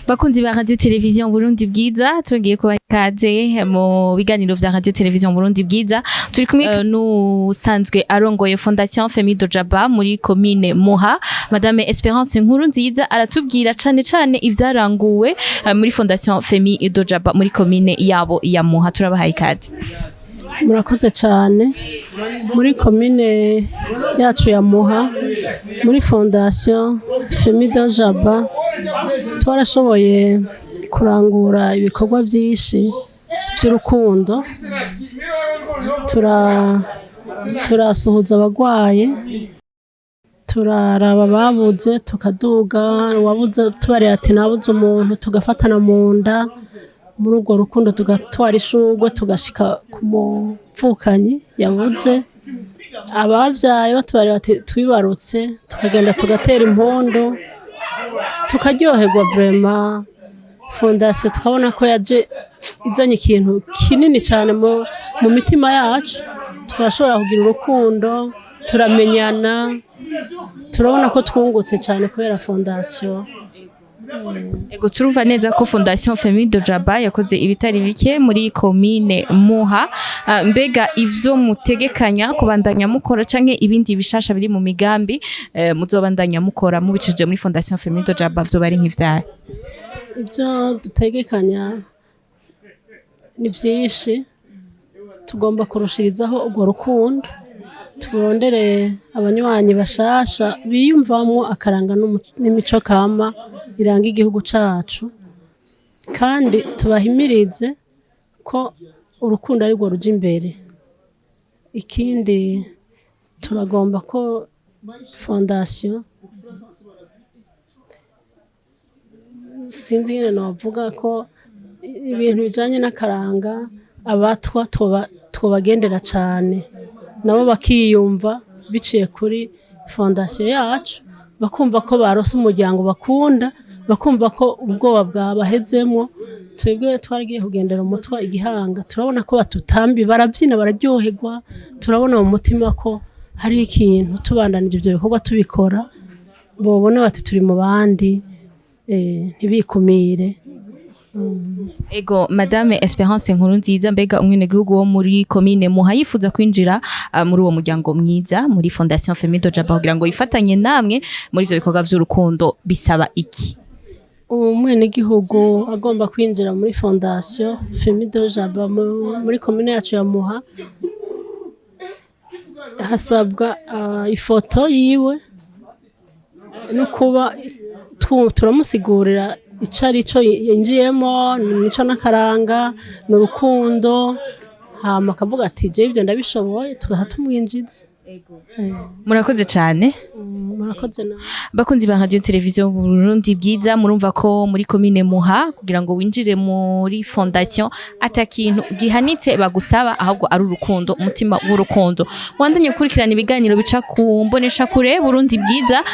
Bakunzi ba Radio Television Burundi Bwiza, tugiye kubaha ikaze mu biganiro vya Radio Television Burundi Bwiza. Turi kumwe n'usanzwe arongoye Fondation Famille Dojaba muri commune Muha, Madame Esperance Nkuru Nziza. Aratubwira cane cane ivyaranguwe muri Fondation Famille Dojaba muri commune yabo ya Muha. Turabahaye ikaze. Murakoze cyane. Muri komine yacu ya Muha, muri Fondation Famille Dojaba, twarashoboye kurangura ibikorwa byinshi by'urukundo. Turasuhuza abagwaye, turaraba ababuze, tukaduga uwabuze tubarira ati nabuze umuntu, tugafatana mu nda muri urwo rukundo, tugatwara ishurwe, tugashika ku mupfukanyi yabuze. Ababyaye batubarira bati twibarutse, tukagenda tugatera impundu, tukaryoherwa. Vraiment, fondation tukabona ko yaje izanye ikintu kinini cyane mu mitima yacu. Turashobora kugira urukundo, turamenyana, turabona ko twungutse cyane kubera fondation. Ego, turumva neza ko Fondation Famille Dojaba yakoze ibitari bike muri commune Muha. Mbega ivyo mutegekanya kubandanya mukora canke ibindi bishasha biri mu migambi muzobandanya mukora mubicishije muri Fondation Famille Dojaba vyo bari nk'ivyaye? Ibyo dutegekanya ni byinshi. Tugomba kurushirizaho urwo rukundo, turondere abanywanyi bashasha biyumvamwo akaranga n'imico kama iranga igihugu cacu, kandi tubahimirize ko urukundo ari rwo ruja imbere. Ikindi, turagomba ko fondation, sinzi nyine novuga ko ibintu bijanye n'akaranga, abatwa twobagendera cane, nabo bakiyumva biciye kuri fondation yacu, bakumva ko barose umuryango bakunda, bakumva ko ubwoba bwabahezemwo. Twebwe twaragiye kugendera umutwa igihanga, turabona ko batutambi, barabyina, bararyoherwa. Turabona mu mutima ko hari ikintu tubandanije ibyo bikorwa tubikora, bobona bati turi mu bandi, ntibikumire. Ego, Madame Esperance Nkuru Nziza, mbega umwenegihugu wo muri commune Muha yifuza kwinjira muri uwo muryango mwiza, muri Fondation Famille Dojaba, kugira ngo yifatanye namwe muri ivyo bikorwa vy'urukundo, bisaba iki? Umwenegihugu agomba kwinjira muri Fondation Famille Dojaba muri komine yacu ya Muha, hasabwa ifoto yiwe no kuba turamusigurira ico ari cyo yinjiyemo: ni imico n'akaranga, ni urukundo. Hama akavuga ati jewe ibyo ndabishoboye, tugaca tumwinjiza. Murakoze cane. Murakoze nawe. Bakunzi ba Radio Television Burundi Bwiza, murumva ko muri commune Muha, kugira ngo winjire muri fondation, atakintu gihanitse bagusaba, ahubwo ari urukundo, umutima w'urukundo. Wandanye gukurikirana ibiganiro bica ku mbonesha kure Burundi Bwiza.